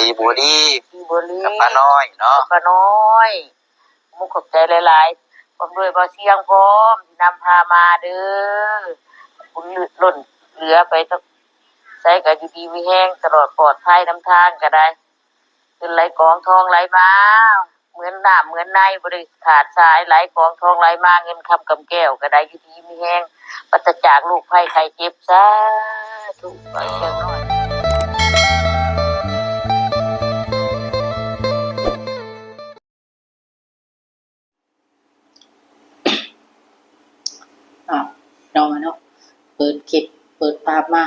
ທີ່ບົວລີ ທີ່ບົວລີ ກັບປ້ານ້ອຍເນາະ ກັບປ້ານ້ອຍ. ຂອບໃຈຫຼາຍໆ ພ້ອມດ້ວຍບ່າວຊຽງພ້ອມທີ່ນຳພາມາເດີ. ບຸນລົ້ນເຫຼືອໄປ ໃສກໍຢູ່ດີມີແຮງ ຕະຫຼອດປອດໄພນຳທາງກໍໄດ້. ເງິນໄຫຼກອງທອງໄຫຼມາ ເໝືອນນ້ຳເໝືອນໃນ ບໍ່ໄດ້ຂາດສາຍ ໄຫຼກອງທອງໄຫຼມາ ເງິນຄຳກຳແກ້ວກໍໄດ້ ຢູ່ດີມີແຮງ ປາສະຈາກໂລກໄພໄຂ້ເຈັບ. ສາທຸ. ອ້າວ ພີ່ນ້ອງເນາະ ເປີດຄລິບເປີດພາບມາ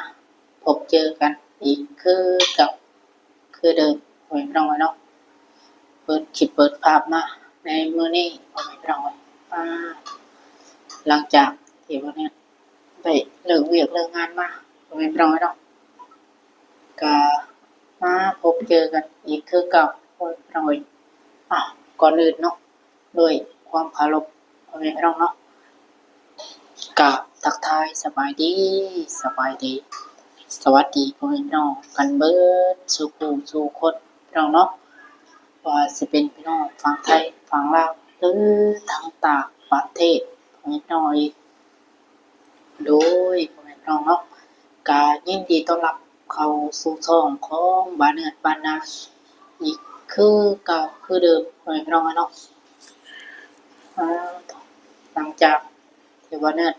ພົບເຈີກັນອີກຄືເກົ່າຄືເດີມ ພໍ່ແມ່ພີ່ນ້ອງເນາະ. ເປີດຄລິບເປີດພາບມາໃນມື້ນີ້ ພໍ່ແມ່ພີ່ນ້ອງເອີຍ ອ່າ ຫຼັງຈາກທີ່ວ່ານີ້ໄດ້ເລີກວຽກເລີກງານມາ ພໍ່ແມ່ພີ່ນ້ອງເນາະ ກະມາພົບເຈີກັນອີກຄືເກົ່າ ພໍ່ແມ່ພີ່ນ້ອງເອີຍ. ອ້າວ ກ່ອນອື່ນເນາະ ດ້ວຍຄວາມເຄົາລົບ ພໍ່ແມ່ພີ່ນ້ອງເນາະ ກາບທັກທາຍສະບາຍດີ ສະບາຍດີ ສະຫວັດດີພໍ່ແມ່ພີ່ນ້ອງກັນເບິດສູ່ຜູ້ສູ່ຄົນ ພີ່ນ້ອງເນາະ ບໍ່ວ່າຊິເປັນພີ່ນ້ອງຝັ່ງໄທ ຝັ່ງລາວ ຫຼືທາງຕ່າງປະເທດ ພໍ່ແມ່ພີ່ນ້ອງເອີຍ. ໂດຍ ພໍ່ແມ່ພີ່ນ້ອງເນາະ ກະຍິນດີຕ້ອນຮັບເຂົ້າສູ່ຊ່ອງຂອງບ່າວເນີດບ້ານນາ ອີກຄືເກົ່າຄືເດີມ ພໍ່ແມ່ພີ່ນ້ອງເນາະ. ອ່າ ຫຼັງຈາກທີ່ບ່າວເນີດ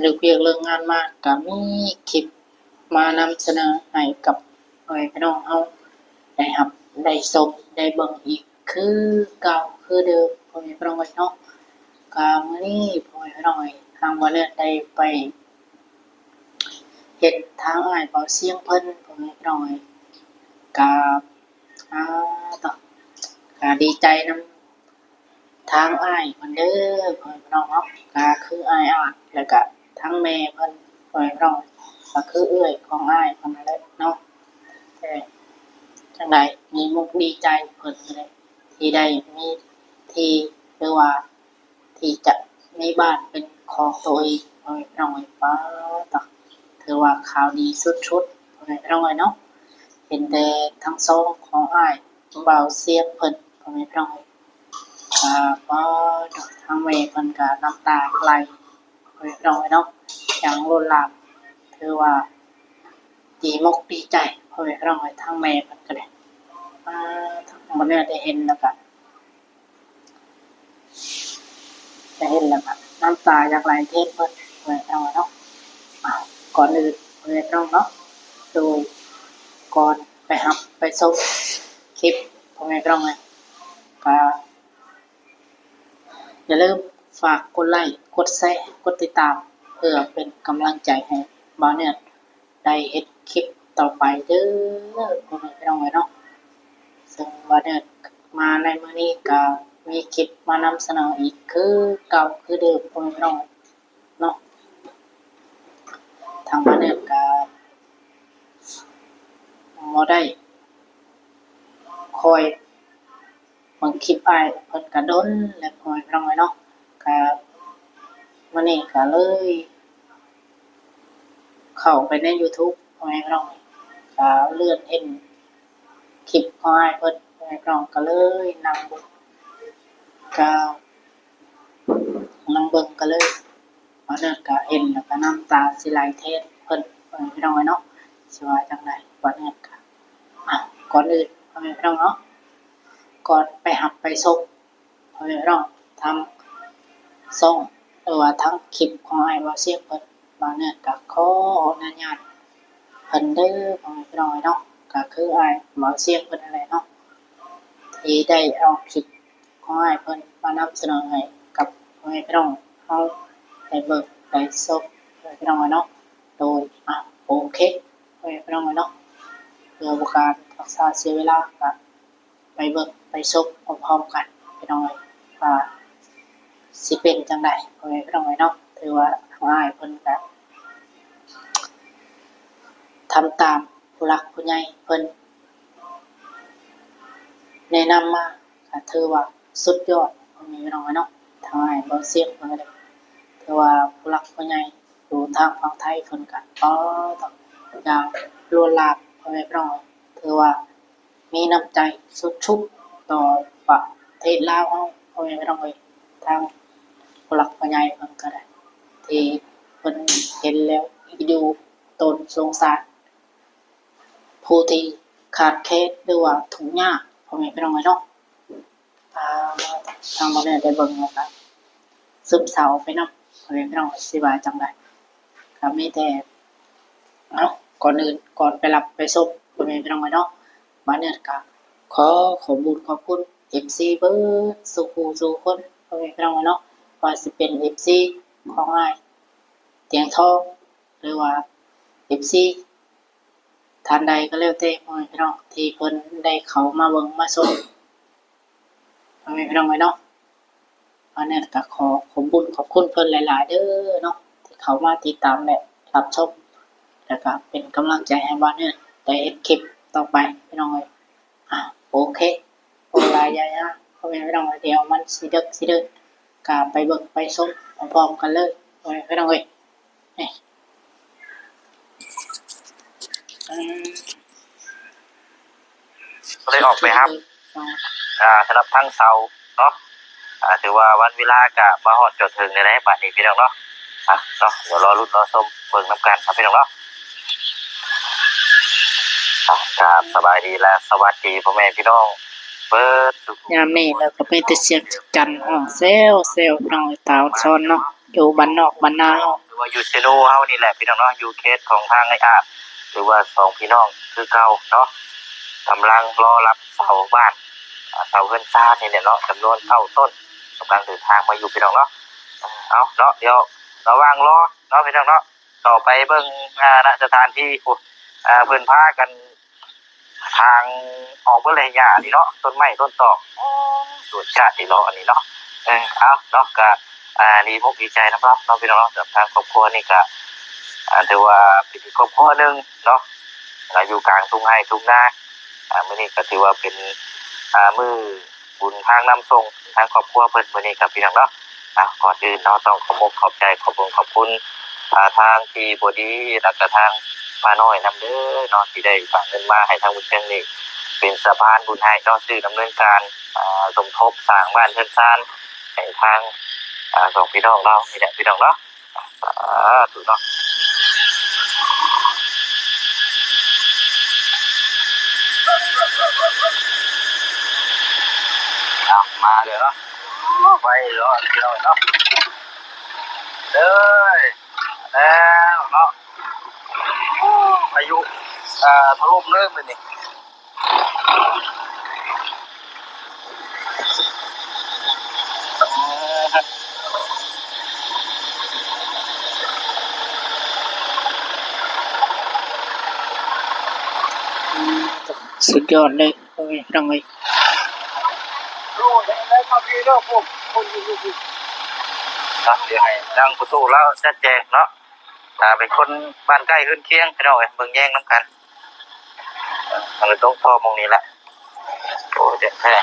ເລີກວຽກເລີກງານມາ ກະມີຄລິບມານຳສະເໜີໃຫ້ກັບພໍ່ແມ່ພີ່ນ້ອງເຮົາໄດ້ຮັບໄດ້ຊົມໄດ້ເບິ່ງອີກ ຄືເກົ່າຄືເດີມ ພໍ່ແມ່ພີ່ນ້ອງເອີຍເນາະ. ກະມື້ນີ້ ພໍ່ແມ່ພີ່ນ້ອງເອີຍ ທາງບ່າວເນີດໄດ້ໄປເຫັນທາງອ້າຍບ່າວຊຽງເພິ່ນ ພໍ່ແມ່ພີ່ນ້ອງເອີຍ ກະ ອ່າ ກະດີໃຈນຳທາງອ້າຍເພິ່ນເດີ ພໍ່ແມ່ພີ່ນ້ອງເນາະ. ກະຄືອ້າຍອາດ ແລ້ວກະທັງແມ່ເພິ່ນ ພໍ່ແມ່ພີ່ນ້ອງ ກະຄືເອື້ອຍຂອງອ້າຍເພິ່ນນັ້ນແຫຼະເນາະ. ແຕ່ຈັ່ງໃດ ດີມຸກດີໃຈເພິ່ນແຫຼະ ທີ່ໄດ້ມີທີ່ ຫຼືວ່າທີ່ຈະມີບ້ານເປັນຂອງໂຕເອງ ພໍ່ແມ່ພີ່ນ້ອງເອີຍ. ປາດ ຖືວ່າຂ່າວດີສຸດໆ ພໍ່ແມ່ພີ່ນ້ອງເອີຍເນາະ. ເຫັນແຕ່ທັງສອງຂອງອ້າຍບ່າວຊຽງເພິ່ນ ພໍ່ແມ່ພີ່ນ້ອງເອີຍ ກະ ປາດ ທັງແມ່ເພິ່ນກະນ້ຳຕາໄຫຼ ພໍ່ແມ່ພີ່ນ້ອງເອີຍເນາະ ຢ່າງລົ້ນຫຼາມ. ຖືວ່າດີມົກດີໃຈ ພໍ່ແມ່ພີ່ນ້ອງເອີຍ ທັງແມ່ເພິ່ນກະໄດ້ ອ່າ ທັງໝົດນີ້ໄດ້ເຫັນແລ້ວກະ ໄດ້ເຫັນແລ້ວກະນ້ຳຕາຢາກໄຫຼແທນເພິ່ນ ພໍ່ແມ່ພີ່ນ້ອງເນາະ. ອ່າ ກ່ອນອື່ນ ພໍ່ແມ່ພີ່ນ້ອງເນາະ ໂດຍກ່ອນໄປຮັບໄປຊົມຄລິບ ພໍ່ແມ່ພີ່ນ້ອງເອີຍ ກະ ຢ່າລືມຝາກກົດໄລ້ ກົດແຊ ກົດຕິດຕາມ ເພື່ອເປັນກຳລັງໃຈໃຫ້ບ່າວເນີດໄດ້ເຮັດຄລິບຕໍ່ໄປເດີ ພໍ່ແມ່ພີ່ນ້ອງເອີຍເນາະ. ເຊິ່ງບ່າວເນີດມາໃນມື້ນີ້ກະມີຄລິບມານຳສະເໜີອີກຄືເກົ່າຄືເດີມ ພໍ່ແມ່ພີ່ນ້ອງເນາະ. ທາງບ່າວເນີດກະບໍ່ໄດ້ຄ່ອຍ ເບິ່ງຄລິບອ້າຍເພິ່ນກະດົນແລ້ວ ພໍ່ແມ່ພີ່ນ້ອງເອີຍເນາະ. ກະມື້ນີ້ກະເລີຍເຂົ້າໄປໃນຢູທູບ ພໍ່ແມ່ພີ່ນ້ອງເອີຍ ກະເລື່ອນເຫັນຄລິບຂອງອ້າຍເພິ່ນ ພໍ່ແມ່ພີ່ນ້ອງ ກະເລີຍນັ່ງເບິ່ງ ກະນັ່ງເບິ່ງ ກະເລີຍ ບ່າວເນີດກະເຫັນແລ້ວກະນ້ຳຕາຊິໄຫຼແທນເພິ່ນ ພໍ່ແມ່ພີ່ນ້ອງເອີຍເນາະ. ຊິວ່າຈັ່ງໃດ ບ່າວເນີດກະ ອ່າ ກ່ອນອື່ນ ພໍ່ແມ່ພີ່ນ້ອງເນາະ ກ່ອນໄປຮັບໄປຊົມ ພໍ່ແມ່ພີ່ນ້ອງ ທາງຊ່ອງ ຫຼືວ່າທາງຄລິບຂອງອ້າຍບ່າວຊຽງເພິ່ນ ບ່າວເນີດກະຂໍອະນຸຍາດເພິ່ນເດີ ພໍ່ແມ່ພີ່ນ້ອງເອີຍເນາະ. ກະຄືອ້າຍບ່າວຊຽງເພິ່ນນັ້ນແຫຼະເນາະ ທີ່ໄດ້ເອົາຄລິບຂອງອ້າຍເພິ່ນມານຳສະເໜີໃຫ້ກັບພໍ່ແມ່ພີ່ນ້ອງເຮົາໄດ້ເບິ່ງໄດ້ຊົມ ພໍ່ແມ່ພີ່ນ້ອງເອີຍເນາະ. ໂດຍ ອ່າ ໂອເຄ ພໍ່ແມ່ພີ່ນ້ອງເອີຍເນາະ ເພື່ອບໍ່ການຮັກສາເສຍເວລາ ກະ ໄປເບິ່ງໄປຊົມພ້ອມໆກັນ ພີ່ນ້ອງເອີຍ ວ່າຊິເປັນຈັ່ງໃດ ພໍ່ແມ່ພີ່ນ້ອງເອີຍເນາະ. ຖືວ່າທາງອ້າຍເພິ່ນກະທຳຕາມຜູ້ຫຼັກຜູ້ໃຫຍ່ເພິ່ນແນະນຳມາ ກະຖືວ່າສຸດຍອດ ພໍ່ແມ່ພີ່ນ້ອງເອີຍເນາະ. ທາງອ້າຍບ່າວຊຽງເພິ່ນກະໄດ້ ຖືວ່າຜູ້ຫຼັກຜູ້ໃຫຍ່ຢູ່ທາງຝັ່ງໄທເພິ່ນກະ ອໍ ຕ້ອງຢ່າງລວນລາມ ພໍ່ແມ່ພີ່ນ້ອງ ຖືວ່າມີນ້ຳໃຈສຸດໆຕໍ່ປະເທດລາວເຮົາ ພໍ່ແມ່ພີ່ນ້ອງເອີຍ ທາງຜູ້ຫຼັກຜູ້ໃຫຍ່ເພິ່ນກໍໄດ້ ທີ່ເພິ່ນເຫັນແລ້ວເອັນດູຕົນສົງສານ ຜູ້ທີ່ຂາດແຄນ ຫຼືວ່າທຸກຍາກ ພໍ່ແມ່ພີ່ນ້ອງເອີຍເນາະ. ອ່າ ທາງບ່າວເນີດໄດ້ເບິ່ງແລ້ວກໍຊຶມເສົ້າໄປນຳ ພໍ່ແມ່ພີ່ນ້ອງ ຊິວ່າຈັ່ງໃດ ກໍມີແຕ່ ເອົ້າ ກ່ອນອື່ນ ກ່ອນໄປຮັບໄປຊົມ ພໍ່ແມ່ພີ່ນ້ອງເນາະ ບ່າວເນີດກໍຂໍຂອບບຸນຂອບຄຸນເອັຟຊີເບິດສູ່ຜູ້ສູ່ຄົນ ພໍ່ແມ່ພີ່ນ້ອງເນາະ ວ່າຊິເປັນເອັຟຊີຂອງອ້າຍຕຽງທອງ ຫຼືວ່າເອັຟຊີທ່ານໃດກໍແລ້ວແຕ່ ພໍ່ແມ່ພີ່ນ້ອງ ທີ່ເພິ່ນໄດ້ເຂົ້າມາເບິ່ງມາຊົມ ພໍ່ແມ່ພີ່ນ້ອງເອີຍເນາະ ບ່າວເນີດກໍຂໍຂອບບຸນຂອບຄຸນເພິ່ນຫຼາຍໆເດີເນາະ ທີ່ເຂົ້າມາຕິດຕາມ ແລະ ຮັບຊົມ ແລ້ວກໍເປັນກຳລັງໃຈໃຫ້ບ່າວເນີດໄດ້ເຮັດຄລິບຕໍ່ໄປ ພີ່ນ້ອງເອີຍ. ອ່າ ໂອເຄ ບໍ່ຫຼາຍຢາຍາ ພໍ່ແມ່ພີ່ນ້ອງເອີຍ ດຽວມັນຊິເດິກຊິເດີນ ກໍໄປເບິ່ງໄປຊົມພ້ອມໆກັນເລີຍ ພໍ່ແມ່ພີ່ນ້ອງເອີຍ. ນີ້ ອືມ ກໍເລີຍອອກໄປຮັບ ອ່າ ສຳລັບທາງເສົາເນາະ ອ່າ ຖືວ່າວັນເວລາກໍມາຮອດຈອດເຖິງແລ້ວໃດ໋ ບາດນີ້ພີ່ນ້ອງເນາະ. ອ່ະ ເນາະ ດຽວລໍລຸ້ນລໍຊົມເບິ່ງນຳກັນເນາະ ພີ່ນ້ອງເນາະ. ອ່ະ ກາບສະບາຍດີ ແລະ ສະຫວັດດີພໍ່ແມ່ພີ່ນ້ອງເບິດທຸກ ຍາມນີ້ແລ້ວກໍມີແຕ່ສຽງຈັນຮ້ອງແຊວໆ ພີ່ນ້ອງເອີຍ ຕາອອນຊອນເນາະ ຢູ່ບ້ານນອກບ້ານນາເຮົາ ຫຼືວ່າຢູ່ເຊໂນເຮົານີ້ແຫຼະ ພີ່ນ້ອງເນາະ ຢູ່ເຂດຂອງທາງໄອ້ອາດ ຫຼືວ່າສອງພີ່ນ້ອງຄືເກົ່າເນາະ ກຳລັງລໍຮັບເສົາບ້ານ ອ່າ ເສົາເຮືອນຊານນີ້ແຫຼະເນາະ ຈຳນວນເກົ້າຕົ້ນ ກຳລັງເດີນທາງມາຢູ່ ພີ່ນ້ອງເນາະ. ເອົາເນາະ ດຽວລະຫວ່າງລໍເນາະ ພີ່ນ້ອງເນາະ ຕໍ່ໄປເບິ່ງ ອ່າ ນະ ສະຖານທີ່ ໂອ້ ອ່າ ເພິ່ນພາກັນ ທາງອອກເບິດເລີຍ ຫຍ້ານີ້ເນາະ ຕົ້ນໄມ້ຕົ້ນຕອກ ໂອ້ ສວຍຊາດອີ່ຫຼໍ່ອັນນີ້ເນາະ. ເອີ ເອົາເນາະ ກະ ອ່າ ດີອົກດີໃຈນຳເນາະ ພີ່ນ້ອງເນາະ ສຳລັບທາງຄອບຄົວນີ້ກະ ອ່າ ຖືວ່າເປັນອີກຄອບຄົວໜຶ່ງເນາະ ອ່າ ຢູ່ກາງທົ່ງໄຮ່ທົ່ງນາ. ອ່າ ມື້ນີ້ກະຖືວ່າເປັນ ອ່າ ມື້ບຸນທາງນຳສົ່ງທາງຄອບຄົວເພິ່ນມື້ນີ້ ພີ່ນ້ອງເນາະ. ອ່າ ກ່ອນອື່ນເນາະ ຕ້ອງຂອບອົກຂອບໃຈ ຂອບບຸນຂອບຄຸນ ອ່າ ທາງທີ່ບໍ່ດີ ແລ້ວກະທາງປ້ານ້ອຍນຳເດີເນາະ ທີ່ໄດ້ຝາກເງິນມາໃຫ້ທາງບຸນເທິງນີ້ ເປັນສະພານບຸນໃຫ້ເນາະ ຊື່ດຳເນີນການ ອ່າ ສົມທົບສ້າງບ້ານເຮືອນຊານໃຫ້ທາງ ອ່າ ສອງພີ່ນ້ອງລາວນີ້ແຫຼະ ພີ່ນ້ອງເນາະ. ສາທຸເນາະ. ເອົາ ມາເລີຍເນາະ ໄປເລີຍພີ່ນ້ອງເນາະ ເອີຍ ແລ້ວເນາະ ພາຍຸ ເອີ ຖະຫຼົ່ມເລີຍມື້ນີ້. ສຸດຍອດເລີຍ ໂອ້ຍ ພີ່ນ້ອງເອີຍ. ດຽວໃຫ້ທາງພໍ່ຕູ້ລາວຈັດແຈງເນາະ. ອ່າ ເປັນຄົນບ້ານໃກ້ເຮືອນຄຽງ ພີ່ນ້ອງເອີຍ ເບິ່ງແຍງນຳກັນ. ເອີ ມັນກໍຕົກພໍໝ່ອງນີ້ແຫຼະ. ໂອ້ ແດດແທ້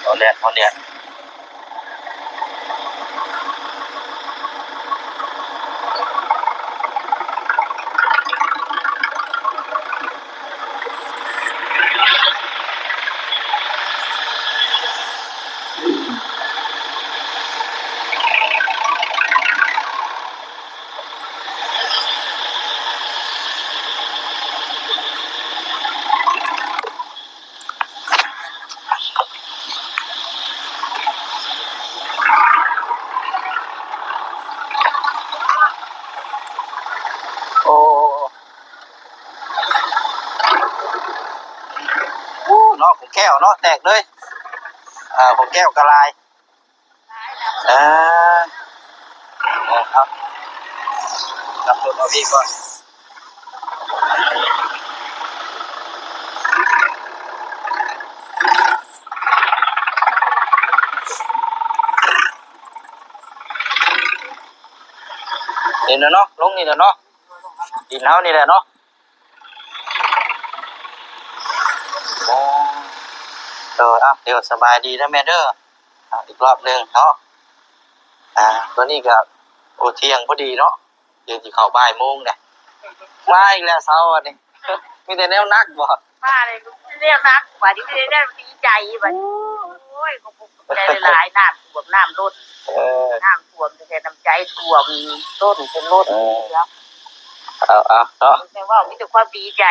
ຮ້ອນແດດ ຮ້ອນແດດ. ໂອ້ ໂອ້ ເນາະ ຂອງແກ້ວເນາະ ແຕກເລີຍ. ເອີ ຂອງແກ້ວກໍຫຼາຍ. ເອີ ເອົາ ຂັບລົດເອົາອີກກ່ອນ. ນີ້ແຫຼະເນາະ ລົງນີ້ແຫຼະເນາະ ດິນເຮົານີ້ແຫຼະເນາະ. ໂອ້ ເອີ ອ່ະ ດຽວສະບາຍດີເດີແມ່ເດີ ອ່ະ ອີກລອບໜຶ່ງເນາະ. ອ່າ ຕອນນີ້ກໍ ໂອ້ ທ່ຽງພໍດີເນາະ ດຽວຊິເຂົ້າບ່າຍໂມງແລ້ວ. ມາອີກແລ້ວເຊົ້າອັນນີ້ ມີແຕ່ແນວໜັກບໍ່? ມາເລີຍ ມີແນວໜັກ ບາດນີ້ມີແນວດີໃຈ ບາດນີ້ ໂອ້ຍ ຂອບໃຈຫຼາຍໆ ນ້ຳຖ້ວມ ນ້ຳລົ້ນ ເອີ ນ້ຳຖ້ວມແທ້ໆ ນ້ຳໃຈຖ້ວມ ລົ້ນຈົນລົ້ນ ເອີ ເນາະ ເອົາໆ ເນາະ ແຕ່ເວົ້າມີແຕ່ຄວາມດີໃຈ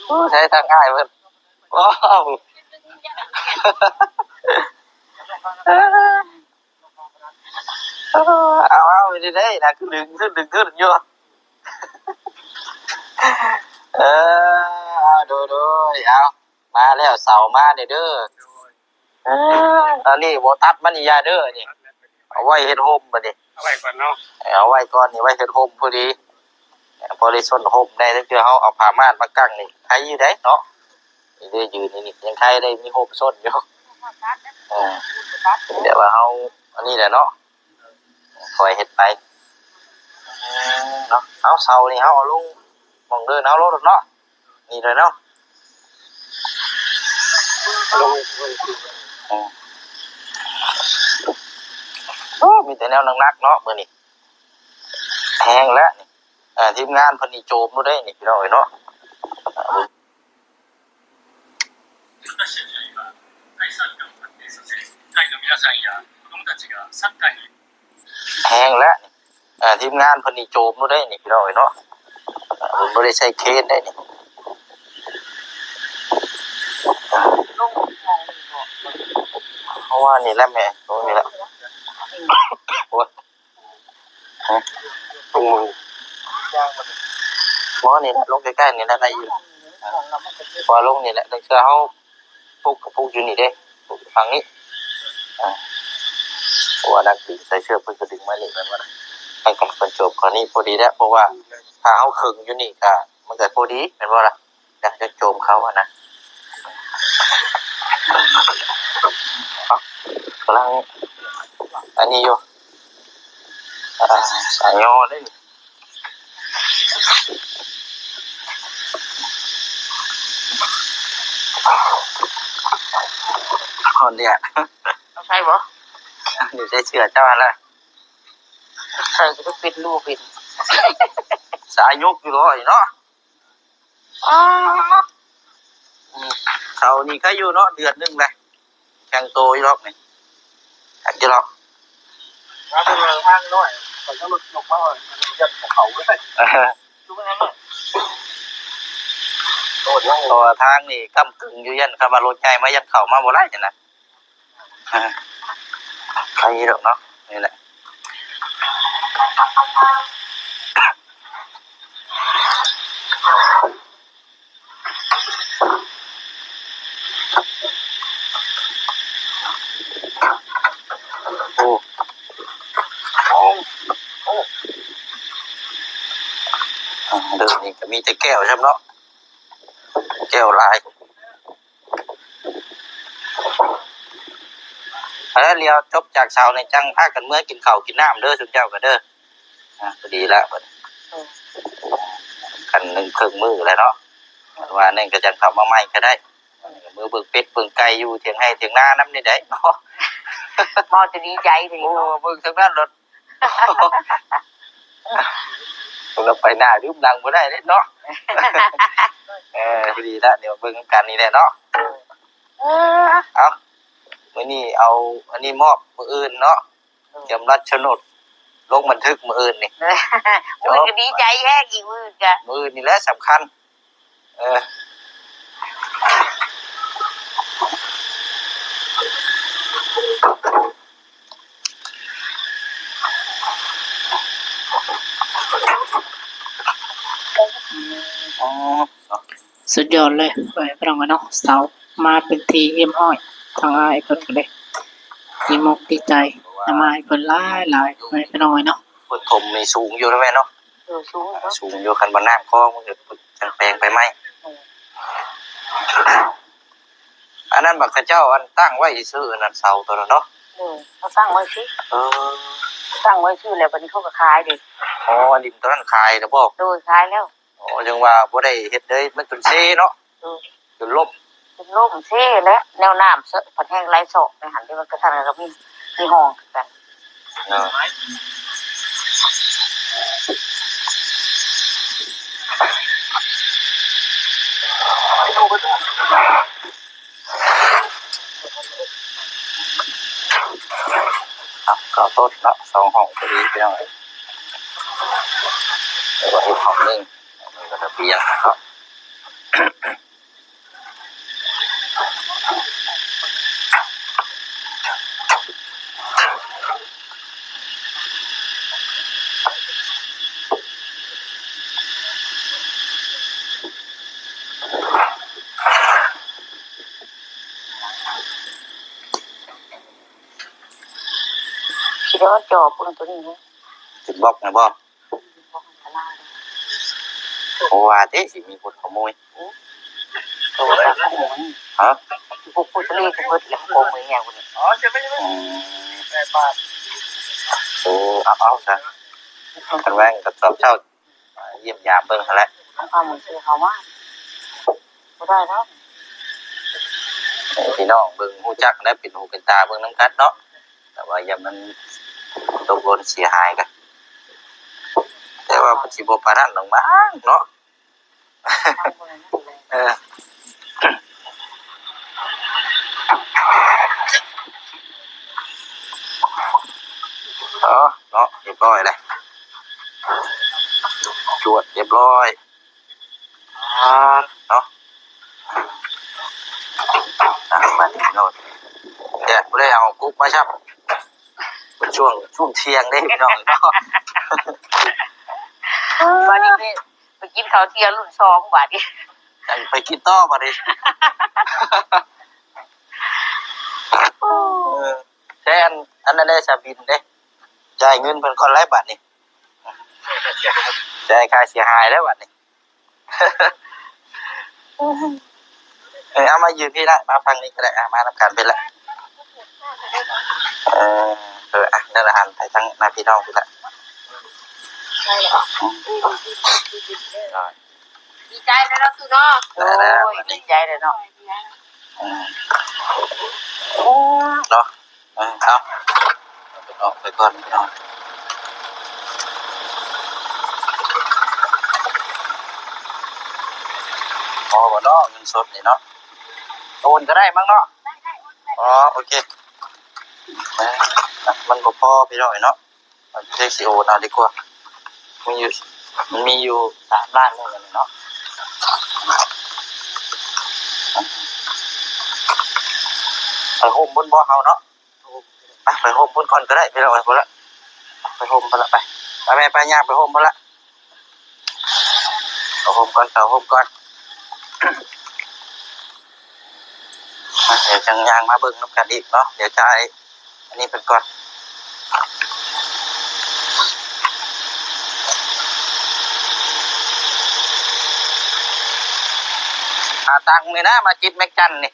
ໂອ້ ໃຊ້ທາງອ້າຍເພິ່ນ ວ້າວ ເອົາໆ ເປັນຈັ່ງໃດນະ ຄືດຶງຂຶ້ນດຶງຂຶ້ນຢູ່ ເອີ ໂດຍໆ ເອົາ ມາແລ້ວ ເສົາມາແດ່ເດີ ເອີ ອັນນີ້ບໍ່ຕັດມັນອີ່ຢ່າເດີນີ້ ເອົາໄວ້ເຮັດຮົ່ມບັດນີ້ ເອົາໄວ້ກ່ອນເນາະ ເອີ ເອົາໄວ້ກ່ອນນີ້ ໄວ້ເຮັດຮົ່ມພໍດີ ພໍໄດ້ຊົນຮົ່ມໄດ້ ລາງເທື່ອເຮົາເອົາຜ້າມ່ານມາກັ້ງນີ້ ໄຄຢູ່ໃດ໋ເນາະ ນີ້ໄດ້ຢືນນີ້ ຍັງໄຄໄດ້ມີຮົ່ມຊົນຢູ່ ເອີ ແບບວ່າເຮົາ ອັນນີ້ແຫຼະເນາະ ຄ່ອຍເຮັດໄປ ເນາະ ເອົາເສົານີ້ເຮົາເອົາລົງໝ່ອງເດີນເຮົາໂລດເນາະ ນີ້ເລີຍເນາະ ລົງ ເອີ ໂອ້ ມີແຕ່ແນວໜັກໆ ເນາະ ມື້ນີ້ ແຮງແລ້ວນີ້ ເອີ ທີມງານເພິ່ນນີ້ໂຈມໂລດເດ້ນີ້ ພີ່ນ້ອງເອີຍເນາະ ແຮງແລ້ວນີ້ ເອີ ທີມງານເພິ່ນນີ້ໂຈມໂລດເດ້ນີ້ ພີ່ນ້ອງເອີຍເນາະ ເພິ່ນບໍ່ໄດ້ໃຊ້ເຄຣນເດ້ນີ້ ເພາະວ່ານີ້ແຫຼະແມ່ ຕົງນີ້ແຫຼະ ໂອ້ຍ ຮະ ລົງມື ບໍ່ ນີ້ແຫຼະ ລົງໃກ້ໆ ນີ້ແຫຼະ ໄດ້ຢູ່ ພໍລົງນີ້ແຫຼະ ແຕ່ເທື່ອເຮົາ ປຸກກໍປຸກຢູ່ນີ້ເດ້ ປຸກຢູ່ຝັ່ງນີ້ ອາ ເພາະວ່ານັກບິນໃສ່ເສື້ອ ເພິ່ນກໍດຶງມານີ້ແມ່ນບໍ່ລະ ໃຫ້ກັນເພິ່ນໂຈມເຂົ້ານີ້ພໍດີແລ້ວ ເພາະວ່າຖ້າເຮົາເຄິ່ງຢູ່ນີ້ກໍ ມັນກໍພໍດີແມ່ນບໍ່ລະ ຢາກຈະໂຈມເຂົາຫັ້ນນະ ເອົ້າ ກຳລັງອັນນີ້ຢູ່ ອ່າ ສາຍຍໍເດ້ ຮອດແລ້ວ ເອົາໃສ່ບໍ່? ນີ້ໃສ່ເສື້ອເຈົ້າຫັ້ນລະ ໃສ່ກໍເປັນ ຮູ້ເປັນ ສາຍຍົກຢູ່ເນາະ ເນາະ. ອໍ ອືມ ເຂົານີ້ໄຄຢູ່ເນາະ ເດືອນໜຶ່ງແຫຼະ ແຂງໂຕຢູ່ດອກນີ້ ຄັກຢູ່ດອກ ມາເບິ່ງທາງໜ້ອຍ ຂ້ອຍຍັງລົດຍົກມາ ຢ້ານເຂົາເລີຍ ເອີ ໂຕດ ເພາະວ່າທາງນີ້ກ້ຳກຶ່ງຢູ່ ຢ້ານຄັນວ່າລົດໃຫຍ່ມາ ຢ້ານເຂົ້າມາບໍ່ໄດ້ຫັ້ນນະ. ອ່າ ໄຄຢູ່ດອກເນາະ ນີ້ແຫຼະ ໂອ້ ໂອ້ ອ່າ ເດີນີ້ກໍມີແຕ່ແກ້ວຊ້ຳເນາະ ແກ້ວຫຼາຍ. ເອີ ລຽວຈົບຈາກເສົານີ້ ຈັ່ງພາກັນເມືອກິນເຂົ້າກິນນ້ຳເດີ ຊຸມເຈົ້າກໍເດີ ອ່າ ພໍດີລະ ເອີ ກັນໜຶ່ງເຄິ່ງມື້ແຫຼະເນາະ ຄັນວ່ານັ້ນກໍຈັ່ງເຂົ້າມາໃໝ່ກໍໄດ້ ເມືອເບິ່ງເປັດເບິ່ງໄກ່ຢູ່ຖຽງໄຮ່ຖຽງນານຳນີ້ໄດ໋ເນາະ ເວົ້າແຕ່ດີໃຈເດ ໂອ້ ເບິ່ງທາງນັ້ນໂລດ. ເພິ່ນເອົາໄປໜ້າລືມຫຼັງບໍ່ໄດ້ເດ້ເນາະ ເອີ ພໍດີລະ ດຽວເບິ່ງນຳກັນນີ້ແຫຼະເນາະ ເອີ ເອົາ ມື້ນີ້ເອົາອັນນີ້ມອບມື້ອື່ນເນາະ ຕຽມລັດໂສນດລົງບັນທຶກມື້ອື່ນນີ້ ມື້ອື່ນກໍດີໃຈແຮງອີກ ມື້ອື່ນກະ ມື້ອື່ນນີ້ແຫຼະສຳຄັນ. ເອີ ສຸດຍອດເລີຍ ພໍ່ແມ່ພີ່ນ້ອງເນາະ ເສົາມາເປັນທີ່ຮຽບຮ້ອຍ ທາງອ້າຍເພິ່ນກໍໄດ້ດີມຸກດີໃຈ ນຳອ້າຍເພິ່ນຫຼາຍໆ ພໍ່ແມ່ພີ່ນ້ອງເນາະ. ເພິ່ນຖົມນີ້ສູງຢູ່ນະແມ່ເນາະ. ເອີ ສູງເນາະ ສູງຢູ່ ຄັນວ່ານ້ຳຄອງມັນກໍຈັ່ງແປງໄປໃໝ່. ເອີ ອັນນັ້ນບັດເຂົາເຈົ້າອັນຕັ້ງໄວ້ຊື່ໆ ອັນນັ້ນເສົາຕົວນັ້ນເນາະ. ເອີ ເຂົາຕັ້ງໄວ້ຊື່ ເອີ ຕັ້ງໄວ້ຊື່ແລ້ວ ບັດນີ້ເຂົາກໍຂາຍເດ້. ອໍ ດິນຕົວນັ້ນຂາຍແລ້ວບໍ? ໂດຍ ຂາຍແລ້ວ. ອໍ ຈັ່ງວ່າບໍ່ໄດ້ເຮັດເລີຍ ມັນຈົນເຊເນາະ. ໂດຍ ຈົນລົ້ມ ຈົນລົ້ມເຊແຫຼະ ແນວນ້ຳເຊາະ ພັດແຮງໄຫຼຊອກໃນຫັ້ນເດ້ ມັນກະທັງນັ້ນກໍມີ ມີຮ່ອງຄືກັນເນາະ. ລົດເນາະ ສອງຫ້ອງພໍດີພີ່ນ້ອງເອີຍ ແຕ່ວ່າເຮັດຫ້ອງໜຶ່ງ ຫ້ອງໜຶ່ງກໍລະບຽງເນາະ. ຊິໄດ້ມາຈອບເບິ່ງໂຕນີ້ເດ້ ເປັນບລັອກນະບໍ່? ບໍ່ອັນຕະລາຍ ໂອ້ ວ່າຕິ ຊິມີຄົນຂະໂມຍ. ໂອ້ ໂຕຈັກຂະໂມຍ ຮະ? ພວກຜູ້ທະເລກໍເບິດແລ້ວ ຂະໂມຍຫຍັງນີ້. ອືມ ໂອ້ ເອົາ ເອົາຊະ ຄັນວ່າກໍຕອນເຊົ້າ ຢ້ຽມຢາມເບິ່ງຫັ້ນແຫຼະ ເອົາຄວາມຮູ້ສຶກເຮົາມາ ບໍ່ໄດ້ແລ້ວ ໃຫ້ພີ່ນ້ອງເບິ່ງ ຮູ້ຈັກແລ້ວ ເປັນຫູເປັນຕາເບິ່ງນຳກັນເນາະ. ແຕ່ວ່າຢ່າມັນຕົກຫຼົ່ນເສຍຫາຍກະ ແຕ່ວ່າມັນຊິບໍ່ປານນັ້ນດອກມັ້ງເນາະ. ເອີ ເອີ ເນາະ ຮຽບຮ້ອຍແລ້ວ ຈວດຮຽບຮ້ອຍ. ອ່າ ເນາະ ອ່າ ມານີ້ເນາະ ແດດບໍ່ໄດ້ເອົາກຸກມາຊ້ຳ ເປັນຊ່ວງ ຊ່ວງທ່ຽງເດ້ພີ່ນ້ອງເນາະ. ບາດນີ້ໄປ ໄປກິນເຂົ້າທ່ຽງລຸ້ນສອງບາດນີ້ ໄປ ໄປກິນຕໍ່ບາດນີ້. ເອີ ແຕ່ອັນ ອັນນັ້ນເດ້ ສາວບິນເດ້ ຈ່າຍເງິນເພິ່ນກ່ອນແລ້ວບາດນີ້ ຈ່າຍຄ່າເສຍຫາຍແລ້ວບາດນີ້. ເອີ ເອົາມາຢືນພີ້ລະ ມາຝັ່ງນີ້ກໍໄດ້ ອ່າ ມານຳກັນພີ້ລະ. ເອີ ເອີ ອ່ະ ນັ້ນລະ ຫັນໄປທາງໜ້າພີ່ນ້ອງພີ້ລະ. ດີໃຈແລ້ວເນາະ ຕູ້ເນາະ. ໂອ້ຍ ດີໃຈແລ້ວເນາະ. ອືມ ເນາະ ເອີ ເອົາ ເອົາໄປກ່ອນພີ່ນ້ອງ. ພໍບໍ່ເນາະ ເງິນສົດນີ້ເນາະ? ໂອນກໍໄດ້ມັ້ງເນາະ? ອໍ ໂອເຄ. ເອີ ມັນບໍ່ພໍພີ່ນ້ອງເນາະ. ເອົາ ເຈັກຊິໂອນເອົາດີກວ່າ ມີຢູ່ ມັນມີຢູ່ສາມລ້ານໜຶ່ງເນາະ. ໄປໂຮມບຸນບໍ່ເຮົາເນາະ? ໄປ ໄປໂຮມບຸນກ່ອນກໍໄດ້ ໄປເອົາໄປພຸ້ນລະ ໄປໂຮມພຸ້ນລະ ໄປ ໄປແມ່ ໄປ ຍ່າງໄປໂຮມພຸ້ນລະ ເຂົ້າໂຮມກ່ອນ ເຂົ້າໂຮມກ່ອນ. ດຽວຈັ່ງຍ່າງມາເບິ່ງນຳກັນອີກເນາະ ດຽວຈ່າຍອັນນີ້ເພິ່ນກ່ອນ. ຫາຕັງນີ້ນະ ມາຈິດແມັກຈັນນີ້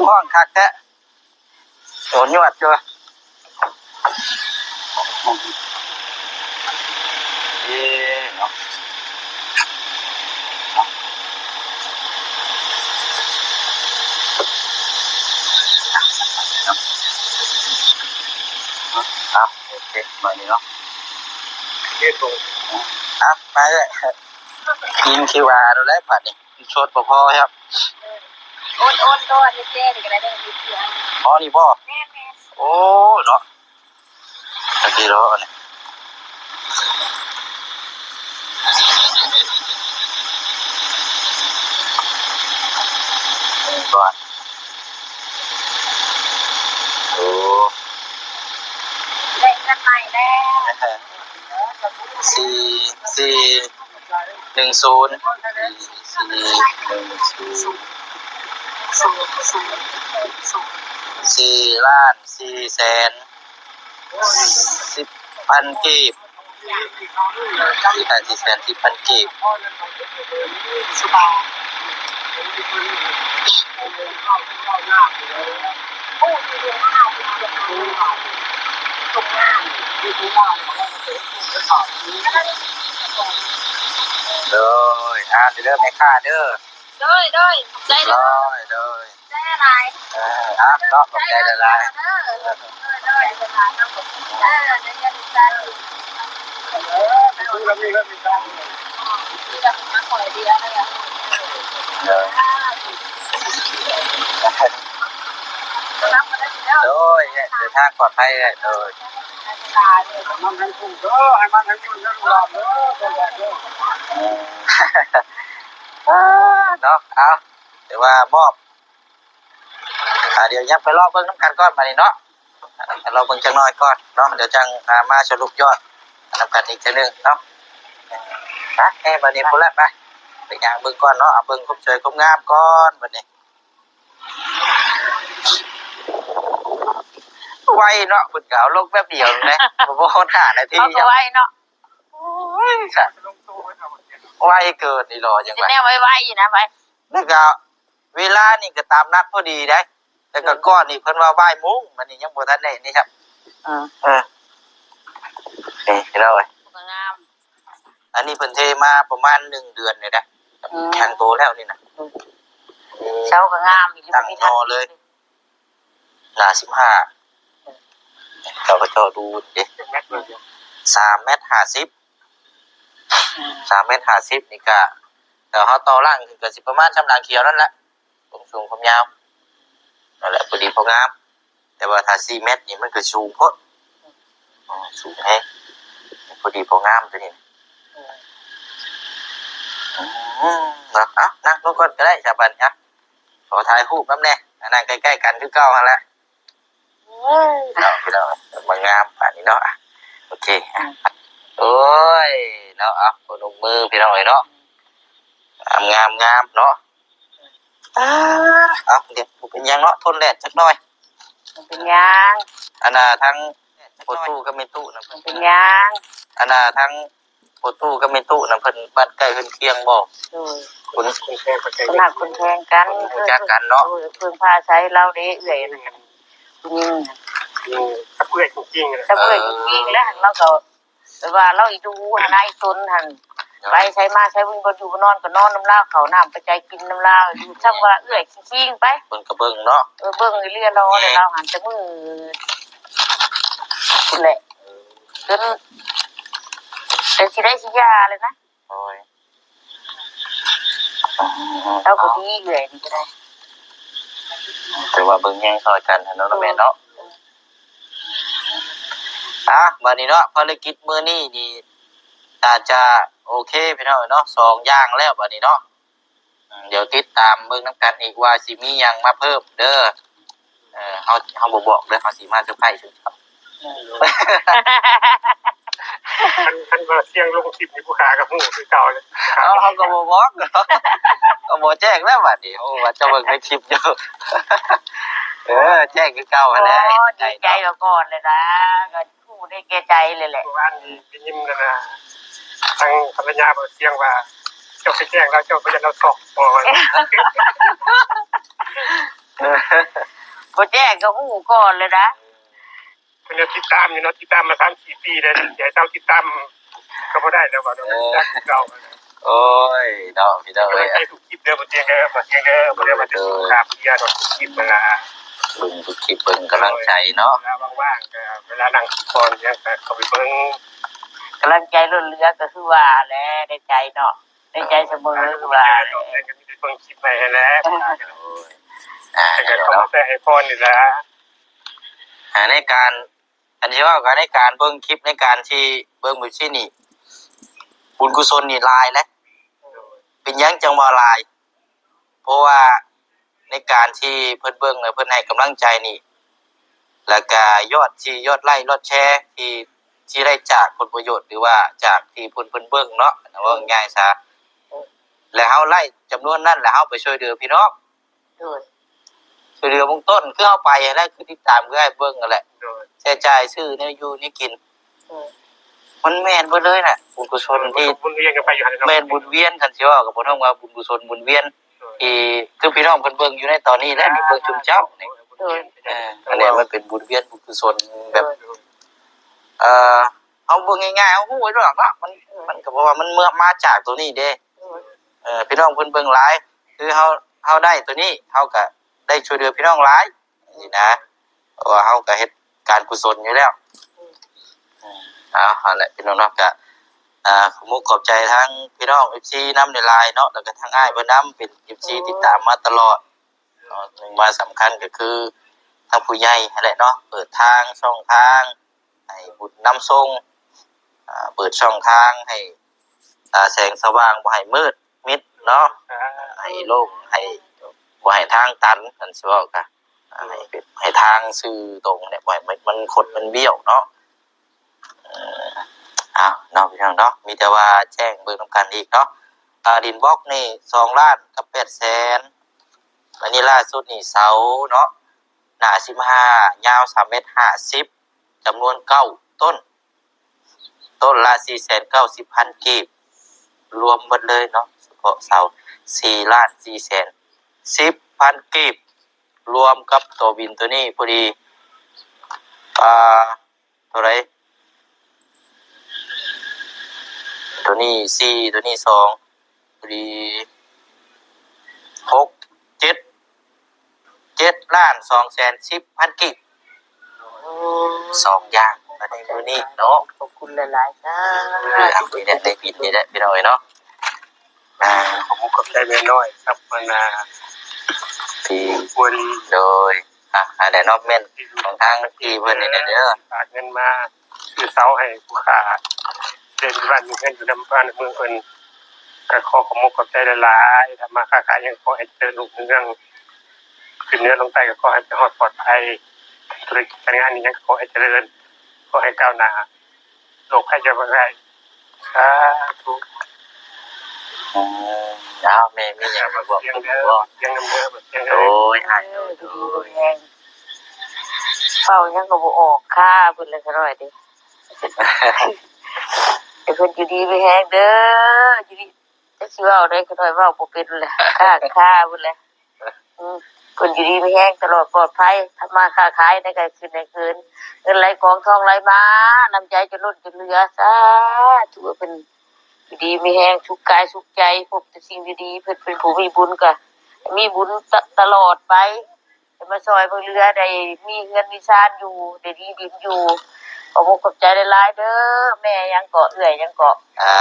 ຮ້ອນຄັກແທ້. ໂອ້ ຍວດຢູ່ ເອີ ເນາະ ເອົາ ໂອເຄ ບາດນີ້ເນາະ ເຮັດບໍ່ ເອົາ ໄປເລີຍ ກິນຄືວ່າໂລດແຫຼະບາດນີ້. ສົດບໍ່ພໍຄັບ ໂອນ ໂອນໂຕເຈນີ້ກໍໄດ້ເດີ ມີເທື່ອ ອໍ ນີ້ບໍ່ ແມ່ນໆ ໂອ້ ເນາະ ຈັກດີດອກອັນນີ້ ນີ້ກ່ອນ ໂອ້ ໄດ້ເງິນໃໝ່ແລ້ວ ສີ່ ສີ່ ໜຶ່ງສູນ ສີ່ ໜຶ່ງສູນ ສີ່ລ້ານສີ່ແສນສິບພັນກີບ ສີ່ລ້ານສີ່ແສນສິບພັນກີບ. ໂດຍ ອ່ານເດີແມ່ຄ້າເດີ ໂດຍ ໂດຍ ຂອບໃຈເດີ ໂດຍ ໂດຍ ຂອບໃຈຫຼາຍ ເອີ ອ່ານເນາະ ຂອບໃຈຫຼາຍໆ ເດີ ໂດຍ ໂດຍ ຫຼາຍໆ ເນາະ ເອີ ໃນເຮືອນໃຈ ເອີ ໄປໂອນ ເດີ ໂດຍ ເດີນທ ທາງປອດໄພເດີ. ເນາະ ເອົາ ຖືວ່າມອບ ອ່າ ດຽວຍັງໄປລໍເບິ່ງນຳກັນກ່ອນບາດນີ້ເນາະ ອ່າ ໄປລໍເບິ່ງຈັກໜ້ອຍກ່ອນເນາະ ດຽວຈັ່ງ ອ່າ ມາສະຫຼຸບຍອດນຳກັນອີກເທື່ອໜຶ່ງເນາະ. ໄປ ເອີ ບາດນີ້ພຸ້ນລະ ໄປ ໄປຍ່າງເບິ່ງກ່ອນເນາະ ເອົາເບິ່ງຄວາມສວຍຄວາມງາມກ່ອນບາດນີ້. ໄວເນາະ ເພິ່ນກໍເອົາລົງແປັບດຽວເດ້ ບໍ່ ບໍ່ຮອດຫ້ານາທີ ເຂົາກໍໄວເນາະ. ໂອ້ຍ ສະ ໄວເກີນອີ່ຫຼໍ ຈັ່ງວ່າ ແນວໄວໆນະ ໄວ ແລ້ວກໍເວລານີ້ກໍຕາມນັດພໍດີເດ້ ແລ້ວກໍ ອືມ ກ່ອນນີ້ເພິ່ນວ່າບ່າຍໂມງ ອັນນີ້ຍັງບໍ່ທັນໄດ້ນີ້ຄັບ. ອືມ ເອີ ນີ້ພີ່ນ້ອງເອີຍ ກໍງາມ. ອັນນີ້ເພິ່ນເທມາປະມານໜຶ່ງເດືອນນີ້ນະ ອືມ ແຂງໂຕແລ້ວນີ້ນະ. ອືມ ເສົາກໍງາມອີ່ຫຼີ ຕັ້ງໜໍ່ເລີຍ. ໜ້າສິບຫ້າ ເຂົາກໍເຈາະຮູເດ້ ສາມແມັດຫ້າສິບ ອືມ ສາມແມັດຫ້າສິບນີ້ກະ ແລ້ວເຮົາຕໍ່ຫຼັງຂຶ້ນກໍຊິປະມານສ່ຳຫຼັງຂຽວນັ້ນແຫຼະ ຄວາມສູງຄວາມຍາວ ນັ້ນແຫຼະ ພໍດີພໍງາມ. ແຕ່ວ່າຖ້າສີ່ແມັດນີ້ມັນກໍສູງໂພດ ອືມ ສູງແຮງ ພໍດີພໍງາມຕົວນີ້. ອືມ ອືມ ເນາະ ເອົາ ນັ່ງລົງກ່ອນກໍໄດ້ ສາບານ ອ່ະ ຂໍຖ່າຍຮູບນຳແດ່ ອ່ະ ນັ່ງໃກ້ໆກັນຄືເກົ່າຫັ້ນແຫຼະ. ໂອ້ຍ ເນາະ ພີ່ນ້ອງ ມາງາມປານນີ້ເນາະ ໂອເຄ ອືມ ໂອ້ຍ ເນາະ ເອົາ ພົນມມືພີ່ນ້ອງເອີຍເນາະ ງາມໆ ງາມເນາະ. ອ່າ ເອົາ ດຽວ ບໍ່ເປັນຫຍັງເນາະ ທົນແດດຈັກໜ້ອຍ ບໍ່ເປັນຫຍັງ. ອັນນ່າ ທາງພໍ່ຕູ້ກັບແມ່ຕູ້ນະ ບໍ່ເປັນຫຍັງ. ອັນນ່າ ທາງພໍ່ຕູ້ກັບແມ່ຕູ້ນະ ເພິ່ນບ້ານໃກ້ເຮືອນຄຽງບໍ່? ໂດຍ ຄົນ ຄົນແພງກັນ ຄົນຮູ້ຈັກກັນເນາະ ເອີ ເພິ່ງພາອາໄສລາວເດ້ ເອື້ອຍນະ ຜູ້ຍິງນະ ກັບເອື້ອຍຜູ້ຍິງນະ ກັບເອື້ອຍຜູ້ຍິງແຫຼະ ເອີ ລາວກໍ ແບບວ່າລາວອີ່ດູຫັ້ນນະ ອີ່ຕົນຫັ້ນ ໂດຍ ໄປໃສມາໃສ ບໍ່ມີບ່ອນຢູ່ບ່ອນນອນ ກໍນອນນຳລາວ ເຂົ້ານ້ຳປັດໄຈກິນນຳລາວ ຢູ່ຊ່ຳວ່າເອື້ອຍຊິງໆໄປ ເພິ່ນກໍເບິ່ງເນາະ ເອີ ເບິ່ງອີ່ຫຼີລາວ ແມ່ນ ແລະລາວຫັ້ນ ແຕ່ມື້ພຸ້ນແຫຼະ ຈົນ ຈົນຊິໄດ້ຊິຢ່າແລ້ວນະ. ໂອ້ຍ ເອົາ ເອົາ ກໍດີເອື້ອຍນີ້ກໍໄດ້ ຖືວ່າເບິ່ງແຍງຊ່ອຍກັນຫັ້ນເນາະ ເນາະແມ່ເນາະ. ອ່າ ບາດນີ້ເນາະ ພາລະກິດມື້ນີ້ນີ້ ອາດຈະໂອເຄພີ່ນ້ອງເນາະ ສອງຢ່າງແລ້ວບາດນີ້ເນາະ. ອືມ ດຽວຕິດຕາມເບິ່ງນຳກັນອີກວ່າຊິມີຫຍັງມາເພີ່ມເດີ. ເອີ ເຮົາ ເຮົາບໍ່ບອກເດີ ເຮົາຊິມາເຊີໄພເຊີເຈົ້າ. ຄັນ ຄັນວ່າສ່ຽງລົງຄລິບນີ້ ຜູ້ຂ້າກໍຮູ້ຄືເກົ່າເລີຍ. ເຮົາ ເຮົາກໍບໍ່ບອກເນາະ ກໍບໍ່ແຈ້ງແລ້ວບາດນີ້ ຮູ້ວ່າເຈົ້າເບິ່ງໃນຄລິບຢູ່. ເອີ ແຈ້ງຄືເກົ່າຫັ້ນແຫຼະ. ໂອ້ ດີໃຈວ່າກ່ອນເລີຍນະ ກໍຮູ້ໄດ້ແກ່ໃຈເລີຍແຫຼະ. ເມື່ອວານໄດ້ຍິນນັ້ນນະ ທາງພັນລະຍາເວົ້າສຽງວ່າ ເຈົ້າໄປແຈ້ງລາວ ເຈົ້າໄປຢ້ານລາວຊອກບໍ່ວ່າ. ບໍ່ແຈ້ງກໍຮູ້ກ່ອນເລີຍນະ. ເພິ່ນກໍຕິດຕາມຢູ່ເນາະ ຕິດຕາມມາສາມສີ່ປີແລ້ວ ຊິໃຫ້ເຊົາຕິດຕາມກໍບໍ່ໄດ້ແລ້ວວ່າເນາະ. ເອີ ຄືເກົ່າ. ໂອ້ຍເນາະ ພີ່ນ້ອງເອີຍ ໃຫ້ທຸກຄລິບເດີ ບໍ່ຕຽງເດີ ບໍ່ຕຽງເດີ ບໍ່ໄດ້ວ່າຈະສຸຂາເພຍດອກ ທຸກຄລິບຫັ້ນລະ ເບິ່ງທຸກຄລິບ ເບິ່ງກຳລັງໃຈເນາະ ເວລາວ່າງໆ ກໍເວລານັ່ງພັກຜ່ອນຫຍັງກໍເຂົ້າໄປເບິ່ງ ກຳລັງໃຈລົ້ນເຫຼືອ ກໍຄືວ່າແຫຼະ ໃນໃຈເນາະ ໃນໃຈສະເໝີ ຄືວ່າແຫຼະ ເບິ່ງຄລິບໃໝ່ຫັ້ນແຫຼະ. ໂອ້ຍ ອ່າ ແຕ່ກໍເຂົ້າມາແຊໃຫ້ພອນນີ້ລະ ອ່າ ໃນການ ອັນທີ່ເວົ້າກໍໃນການເບິ່ງຄລິບ ໃນການທີ່ເບິ່ງແບບຊີ້ນີ້ ບຸນກຸສົນນີ້ຫຼາຍແຫຼະ. ເປັນຫຍັງຈັ່ງວ່າຫຼາຍ? ເພາະວ່າໃນການທີ່ເພິ່ນເບິ່ງ ແລະ ເພິ່ນໃຫ້ກຳລັງໃຈນີ້ ແລ້ວກະຍອດທີ່ ຍອດໄລ້ ຍອດແຊທີ່ ທີ່ໄດ້ຈາກຜົນປະໂຫຍດ ຫຼືວ່າຈາກທີ່ເພິ່ນ ເພິ່ນເບິ່ງເນາະ ເວົ້າງ່າຍໆຊະ ແລ້ວເຮົາໄດ້ຈຳນວນນັ້ນ ແລ້ວເຮົາໄປຊ່ວຍເຫຼືອພີ່ນ້ອງ ໂດຍ ຊ່ວຍເຫຼືອເບື້ອງຕົ້ນ ຄືເຮົາໄປຫັ້ນແຫຼະ ຄືຕິດຕາມ ຄືອ້າຍເບິ່ງຫັ້ນແຫຼະ ໂດຍ ໃຊ້ຈ່າຍຊື້ແນວຢູ່ແນວກິນ ໂດຍ ມັນແມ່ນເບິດເລີຍນະ ບຸນກຸສົນທີ່ ແມ່ນບຸນວຽນ ຄັນຊິເວົ້າກໍບໍ່ຕ້ອງວ່າບຸນກຸສົນບຸນວຽນ ໂດຍ ທີ່ຄືພີ່ນ້ອງເພິ່ນເບິ່ງຢູ່ໃນຕອນນີ້ແຫຼະ ນີ້ເບິ່ງຊຸມເຈົ້ານີ້ ໂດຍ ເອີ ອັນນີ້ມັນເປັນບຸນວຽນບຸນກຸສົນແບບ ໂດຍ ເອີ ເຮົາເບິ່ງງ່າຍໆ ເຮົາຮູ້ຢູ່ດອກເນາະ ມັນ ມັນກໍເພາະວ່າມັນເມືອ ມາຈາກໂຕນີ້ເດ້ ໂດຍ ເອີ ພີ່ນ້ອງເພິ່ນເບິ່ງຫຼາຍ ຄືເຮົາ ເຮົາໄດ້ໂຕນີ້ ເຮົາກໍໄດ້ຊ່ວຍເຫຼືອພີ່ນ້ອງຫຼາຍ ນີ້ນະ ເພາະວ່າເຮົາກໍເຮັດການກຸສົນຢູ່ແລ້ວ ອືມ ເອົາ ຫັ້ນແຫຼະ ພີ່ນ້ອງເນາະ ກໍ ອ່າ ຂໍຂອບໃຈທາງພີ່ນ້ອງເອັຟຊີນຳຫຼາຍໆເນາະ ແລ້ວກໍທາງອ້າຍເພິ່ນນຳ ເປັນເອັຟຊີ ໂອ້ ຕິດຕາມມາຕະຫຼອດ ເນາະ ໜຶ່ງມາສຳຄັນກໍຄື ທາງຜູ້ໃຫຍ່ຫັ້ນແຫຼະເນາະ ເປີດທາງຊ່ອງທາງໃຫ້ບຸນນຳສົ່ງ ອ່າ ເປີດຊ່ອງທາງໃຫ້ ອ່າ ແສງສະຫວ່າງ ບໍ່ໃຫ້ມືດມິດເນາະ ໃຫ້ໂລ່ງ ໃຫ້ ບໍ່ໃຫ້ທາງຕັນ ຄັນຊິເວົ້າກະ ໃຫ້ ໃຫ້ທາງຊື່ຕົງແຫຼະ ບໍ່ໃຫ້ມັນ ມັນຄົດມັນບ້ຽວເນາະ. ເອີ ເອົາເນາະ ພີ່ນ້ອງເນາະ ມີແຕ່ວ່າແຈ້ງເບິ່ງນຳກັນອີກເນາະ. ອ່າ ດິນບລັອກນີ້ສອງລ້ານກັບແປດແສນ ອັນນີ້ລ່າສຸດນີ້ເສົາເນາະ ໜາສິບຫ້າ ຍາວສາມແມັດຫ້າສິບ ຈຳນວນເກົ້າຕົ້ນ ຕົ້ນລະສີ່ແສນເກົ້າສິບພັນກີບ ລວມເບິດເລີຍເນາະ ສະເພາະເສົາສີ່ລ້ານສີ່ແສນສິບພັນກີບ ລວມກັບຕົວບິນຕົວນີ້ພໍດີ ອ່າ ເທົ່າໃດ? ຕົວນີ້ສີ່ ຕົວນີ້ສອງ ພໍດີ ຫົກ ເຈັດ ເຈັດລ້ານສອງແສນສິບພັນກີບ ສອງຢ່າງໃນມື້ນີ້ເນາະ. ຂອບຄຸນຫຼາຍໆ ເອີ ເອົາ ນີ້ແຫຼະ ໄດ້ບິນນີ້ແຫຼະ ພີ່ນ້ອງເອີຍເນາະ. ອ່າ ຂອບຄຸນຂອບໃຈແມ່ນ້ອຍກັບ ອັນນ່າ ທີ່ ໂດຍ ອ່າ ອັນໃດເນາະ ແມ່ນຂອງທາງພີ່ເພິ່ນນີ້ແຫຼະເດີ ຝາກເງິນມາຊື້ເສົາໃຫ້ຜູ້ຂ້າ ເດີນບ້ານມີເຮືອນຢູ່ນຳບ້ານເມືອງເພິ່ນ ກໍຂໍຂອບອົກຂອບໃຈຫຼາຍໆ. ທຳມາຄ້າຂາຍຫຍັງ ຂໍໃຫ້ຈະເລີນຮຸ່ງເຮືອງ ຂຶ້ນເໜືອລົງໃຕ້ ກໍຂໍໃຫ້ໄປຮອດປອດໄພ ທຸລະກິດການງານອີ່ຫຍັງ ກໍຂໍໃຫ້ຈະເລີນ ຂໍໃຫ້ກ້າວໜ້າ ໂລກໄພຈະບໍ່ຮ້າຍ ສາທຸ. ອືມ ເອົາ ແມ່ມີຫຍັງມາບອກເພິ່ນບໍ່? ໂດຍ ອ້າຍ ໂດຍ ໂດຍ ເວົ້າຫຍັງກໍບໍ່ອອກ ຄາເພິ່ນລະ ຂ້ານ້ອຍເດ້ ໃຫ້ເພິ່ນຢູ່ດີມີແຮງເດີ ຢູ່ດີ ຈັກຊິເວົ້າໃດ ຂ້ານ້ອຍເວົ້າບໍ່ເປັນລະ ຄາ ຄາເພິ່ນລະ. ອືມ ເພິ່ນຢູ່ດີມີແຮງ ຕະຫຼອດປອດໄພ ທຳມາຄ້າຂາຍໃນການຂຶ້ນໃນເກີນ ເງິນໄຫຼກອງທອງໄຫຼມາ ນ້ຳໃຈຈົນລົ້ນຈົນເຫຼືອ ສາທຸ. ເພິ່ນຢູ່ດີມີແຮງ ສຸກກາຍສຸກໃຈ ພົບແຕ່ສິ່ງດີໆ ເພິ່ນເປັນຜູ້ມີບຸນ ກະມີບຸນຕະ ຕະຫຼອດໄປ ໄດ້ມາຊ່ອຍເບິ່ງເຫຼືອ ໄດ້ມີເຮືອນມີຊານຢູ່ ໄດ້ດີດິນຢູ່ ຂອບອົກຂອບໃຈຫຼາຍໆ ເດີ. ແມ່ຫຍັງເກາະ ເອື້ອຍຫຍັງເກາະ ອ່າ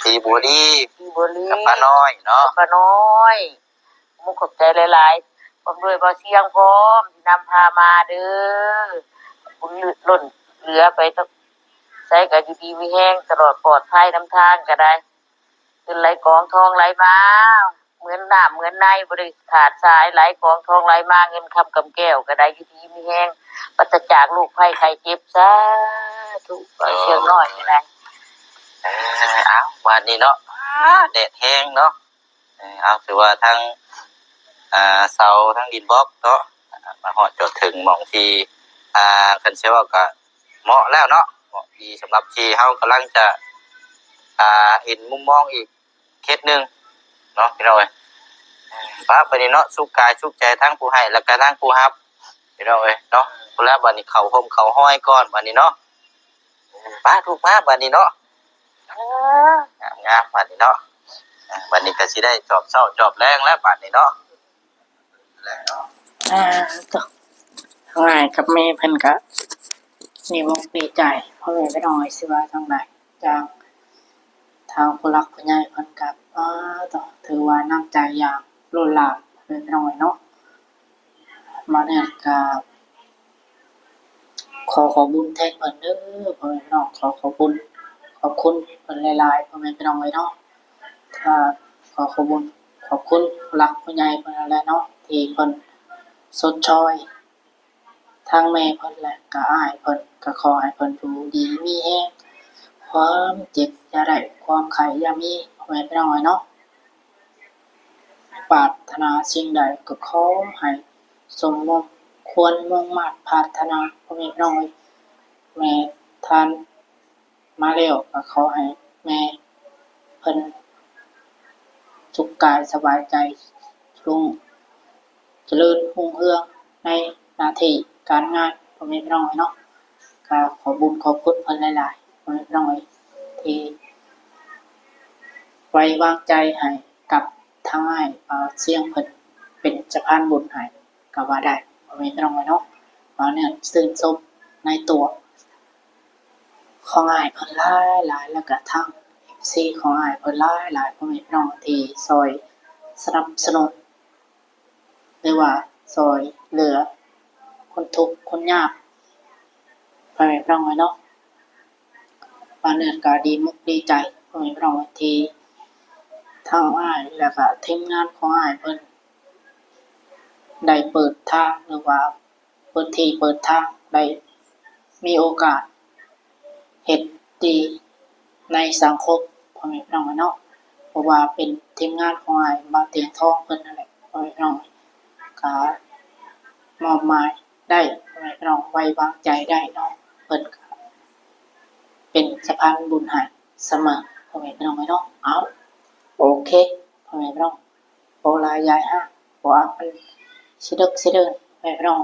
ພີ່ບົວລີ ພີ່ບົວລີ ກັບປ້ານ້ອຍເນາະ ກັບປ້ານ້ອຍ ຂອບອົກຂອບໃຈຫຼາຍໆ ພ້ອມດ້ວຍບ່າວຊຽງພ້ອມ ທີ່ນຳພາມາເດີ. ບຸນລົ້ນເຫຼືອໄປ ໃສກໍຢູ່ດີມີແຮງ ຕະຫຼອດປອດໄພນຳທາງກໍໄດ້ ເງິນໄຫຼກອງທອງໄຫຼມາ ເໝືອນນ້ຳເໝືອນໃນ ບໍ່ໄດ້ຂາດສາຍ ໄຫຼກອງທອງໄຫຼມາ ເງິນຄຳກຳແກ້ວກໍໄດ້ ຢູ່ດີມີແຮງ ປາສະຈາກໂລກໄພໄຂ້ເຈັບ ສາທຸ. ບ່າວຊຽງນ້ອຍກໍໄດ້ ເອີ ເອົາ ບາດນີ້ເນາະ ແດດແຮງເນາະ ເອີ ເອົາ ຖືວ່າທັງ ອ່າ ເສົາ ທັງດິນບລັອກເນາະ ມາຮອດຈອດເຖິງໝ່ອງທີ່ ອ່າ ຄັນຊິເວົ້າກໍເໝາະແລ້ວເນາະ ເໝາະດີສຳລັບທີ່ເຮົາກຳລັງຈະ ອ່າ ເຫັນມຸມມອງອີກເຂດໜຶ່ງເນາະ ພີ່ນ້ອງເອີຍ. ປະ ບາດນີ້ເນາະ ສຸກກາຍສຸກໃຈທັງຜູ້ໃຫ້ ແລ້ວກະທັງຜູ້ຮັບ ພີ່ນ້ອງເອີຍເນາະ. ພຸ້ນລະ ບາດນີ້ເຂົ້າຮົ່ມເຂົ້າຮອຍກ່ອນ ບາດນີ້ເນາະ. ປະ ລູກມາບາດນີ້ເນາະ ງາມໆ ບາດນີ້ເນາະ. ບາດນີ້ກໍຊິໄດ້ຈອບເຊົ້າຈອບແລງແລ້ວບາດນີ້ເນາະ. ອ່າ ໂຕ ທາງອ້າຍກັບແມ່ເພິ່ນກະດີອົກດີໃຈ ພໍ່ແມ່ພີ່ນ້ອງເອີຍ ຊິວ່າຈັ່ງໃດ. ທາງ ທາງຜູ້ຫຼັກຜູ້ໃຫຍ່ເພິ່ນກະ ອ່າ ໂຕ ຖືວ່ານ້ຳໃຈຢ່າງລົ້ນຫຼາມ ພໍ່ແມ່ພີ່ນ້ອງເອີຍເນາະ. ມາແລ້ວກະ ຂໍຂອບບຸນແທນເພິ່ນເດີ ພໍ່ແມ່ພີ່ນ້ອງ ຂໍຂອບບຸນຂອບຄຸນເພິ່ນຫຼາຍໆ ພໍ່ແມ່ພີ່ນ້ອງເອີຍເນາະ. ຖ້າ ຂໍຂອບບຸນຂອບຄຸນຜູ້ຫຼັກຜູ້ໃຫຍ່ເພິ່ນຫັ້ນແຫຼະເນາະ ທີ່ເພິ່ນຊົດຊ່ອຍທັງແມ່ເພິ່ນ ແລະກະອ້າຍເພິ່ນ ກະຂໍໃຫ້ເພິ່ນຢູ່ດີມີແຮງ ຄວາມເຈັບຢ່າໄດ້ ຄວາມໄຂ້ຢ່າມີ ພໍ່ແມ່ພີ່ນ້ອງເອີຍເນາະ. ປາດຖະໜາສິ່ງໃດກໍຂໍໃຫ້ສົມມຸງຄວນມຸ່ງມາດປາດຖະໜາ ພໍ່ແມ່ພີ່ນ້ອງເອີຍ. ແມ່ທ່ານມາແລ້ວກໍຂໍໃຫ້ແມ່ເພິ່ນສຸກກາຍສະບາຍໃຈ ລຸ້ງຈະເລີນຮຸ່ງເຮືອງໃນໜ້າທີ່ການງານ ພໍ່ແມ່ພີ່ນ້ອງເອີຍເນາະ. ກໍຂອບບຸນຂອບຄຸນເພິ່ນຫຼາຍໆ ພໍ່ແມ່ພີ່ນ້ອງເອີຍ ທີ່ໄວ້ວາງໃຈໃຫ້ກັບທາງອ້າຍ ອ່າ ຊຽງເພິ່ນເປັນສະພານບຸນໃຫ້ກໍວ່າໄດ້ ພໍ່ແມ່ພີ່ນ້ອງເອີຍເນາະ. ວ່າເນື່ອງຊື່ນຊົມໃນຕົວຂອງອ້າຍເພິ່ນຫຼາຍໆ ແລ້ວກໍທັງເອັຟຊີຂອງອ້າຍເພິ່ນຫຼາຍໆ ພໍ່ແມ່ພີ່ນ້ອງທີ່ຊ່ອຍສະໜັບສະໜູນ ຫຼືວ່າ ຊ່ອຍເຫຼືອຄົນທຸກຄົນຍາກ ພໍ່ແມ່ພີ່ນ້ອງເອີຍເນາະ. ບ່າວເນີດກໍດີມຸກດີໃຈ ພໍ່ແມ່ພີ່ນ້ອງເອີຍ ທີ່ທາງອ້າຍ ແລ້ວກໍທີມງານຂອງອ້າຍເພິ່ນ ໄດ້ເປີດທາງ ຫຼືວ່າເປີດທີ່ເປີດທາງ ໄດ້ມີໂອກາດເຮັດດີໃນສັງຄົມ ພໍ່ແມ່ພີ່ນ້ອງເອີຍເນາະ. ເພາະວ່າເປັນທີມງານຂອງອ້າຍບ່າວຕຽງທອງເພິ່ນນັ້ນແຫຼະ ພໍ່ແມ່ພີ່ນ້ອງ ກໍມອບໝາຍໄດ້ ພໍ່ແມ່ພີ່ນ້ອງ ໄວ້ວາງໃຈໄດ້ເນາະ. ເພິ່ນກໍເປັນສະພານບຸນໃຫ້ສະເໝີ ພໍ່ແມ່ພີ່ນ້ອງເອີຍເນາະ. ເອົາ ໂອເຄ ພໍ່ແມ່ພີ່ນ້ອງ ບໍ່ຫຼາຍຢາຍຫ້າ ບໍ່ອັບມັນຊິເດິກຊິເດີນ ແມ່ພີ່ນ້ອງ.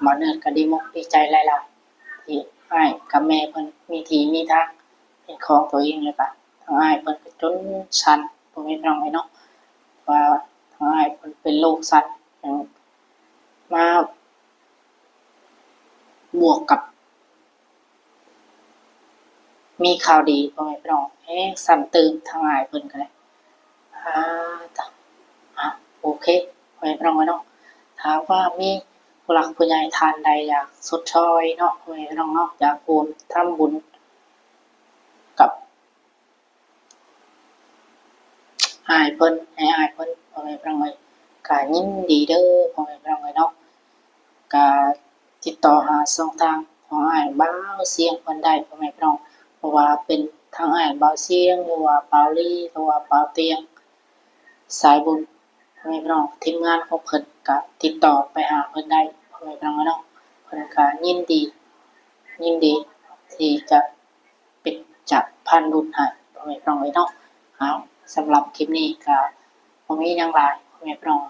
ບ່າວເນີດກໍດີມຸກດີໃຈຫຼາຍໆ ທີ່ອ້າຍກັບແມ່ເພິ່ນມີທີ່ມີທາງເປັນຂອງຕົວເອງ ແລ້ວກໍທາງອ້າຍເພິ່ນກໍຈົນສັນ ພໍ່ແມ່ພີ່ນ້ອງເອີຍເນາະ. ວ່າທາງອ້າຍເພິ່ນເປັນໂລກສັນ ຍັງມາບວກກັບ ມີຂ່າວດີ ພໍ່ແມ່ພີ່ນ້ອງ ແຮງສັ່ນຕື່ມ ທາງອ້າຍເພິ່ນກໍໄດ້ ອາ ຕະ ອາ ໂອເຄ ພໍ່ແມ່ພີ່ນ້ອງເອີຍເນາະ. ຖ້າວ່າມີຜູ້ຫຼັກຜູ້ໃຫຍ່ທ່ານໃດຢາກຊົດຊ່ອຍເນາະ ພໍ່ແມ່ພີ່ນ້ອງເນາະ ຢາກຮ່ວມທຳບຸນກັບ ອ້າຍເພິ່ນ ໃຫ້ອ້າຍເພິ່ນ ພໍ່ແມ່ພີ່ນ້ອງເອີຍ ກະຍິນດີເດີ ພໍ່ແມ່ພີ່ນ້ອງເອີຍເນາະ. ກະຕິດຕໍ່ຫາຊ່ອງທາງຂອງອ້າຍບ່າວຊຽງເພິ່ນໄດ້ ພໍ່ແມ່ພີ່ນ້ອງ ເພາະວ່າເປັນທັງອ້າຍບ່າວຊຽງ ຫຼືວ່າບ່າວລີ ຫຼືວ່າບ່າວຕຽງ ສາຍບຸນ ພໍ່ແມ່ພີ່ນ້ອງ. ທີມງານຂອງເພິ່ນກະຕິດຕໍ່ໄປຫາເພິ່ນໄດ້ ພໍ່ແມ່ພີ່ນ້ອງເອີຍເນາະ. ເພິ່ນກະຍິນດີ ຍິນດີທີ່ຈະ ເປັນສະພານບຸນໃຫ້ ພໍ່ແມ່ພີ່ນ້ອງເອີຍເນາະ. ເອົາ ສຳລັບຄລິບນີ້ກໍບໍ່ມີຫຍັງຫຼາຍ ພໍ່ແມ່ພີ່ນ້ອງ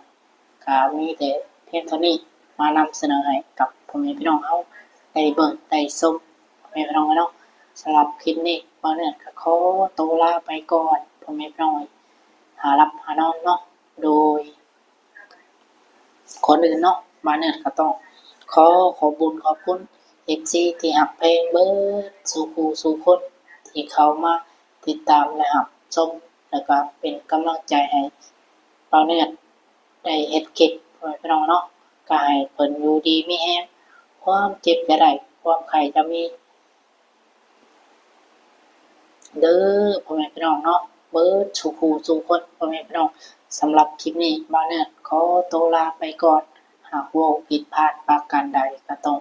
ກໍມີແຕ່ພຽງເທົ່ານີ້ ມານຳສະເໜີໃຫ້ກັບພໍ່ແມ່ພີ່ນ້ອງເຮົາໄດ້ເບິ່ງໄດ້ຊົມ ພໍ່ແມ່ພີ່ນ້ອງເອີຍເນາະ. ສຳລັບຄລິບນີ້ ບ່າວເນີດກໍຂໍໂຕລາໄປກ່ອນ ພໍ່ແມ່ພີ່ນ້ອງເອີຍ ຫາຫຼັບຫານອນເນາະ. ໂດຍ ກ່ອນອື່ນເນາະ ບ່າວເນີດກໍຕ້ອງຂໍຂອບບຸນຂອບຄຸນເອັຟຊີທີ່ຮັກແພງເບິດສູ່ຜູ້ສູ່ຄົນ ທີ່ເຂົ້າມາຕິດຕາມ ແລະ ຮັບຊົມ ແລະ ກໍເປັນກຳລັງໃຈໃຫ້ບ່າວເນີດໄດ້ເຮັດຄລິບ ພໍ່ແມ່ພີ່ນ້ອງເນາະ. ກໍໃຫ້ເພິ່ນຢູ່ດີມີແຮງ ຄວາມເຈັບຢ່າໄດ້ ຄວາມໄຂ້ຢ່າມີ ເດີ ພໍ່ແມ່ພີ່ນ້ອງເນາະ ເບິດສູ່ຜູ້ສູ່ຄົນ ພໍ່ແມ່ພີ່ນ້ອງ. ສຳລັບຄລິບນີ້ ບ່າວເນີດຂໍໂຕລາໄປກ່ອນ ຫາກເວົ້າຜິດພາດປະການໃດກໍຕ້ອງ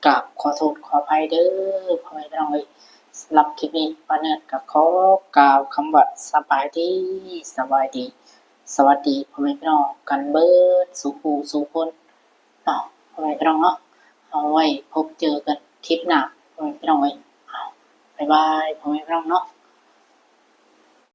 ກາບຂໍໂທດຂໍອະໄພເດີ ພໍ່ແມ່ພີ່ນ້ອງເອີຍ. ສຳລັບຄລິບນີ້ ບ່າວເນີດກໍຂໍກ່າວຄຳວ່າ ສະບາຍດີ ສະບາຍດີ ສະຫວັດດີ ພໍ່ແມ່ພີ່ນ້ອງກັນເບິດສູ່ຜູ້ສູ່ຄົນເນາະ ພໍ່ແມ່ພີ່ນ້ອງເນາະ. ເຮົາໄວ້ພົບເຈີກັນຄລິບໜ້າ ພໍ່ແມ່ພີ່ນ້ອງເອີຍ. ເອົາ ບາຍບາຍ ພໍ່ແມ່ພີ່ນ້ອງເນາະ.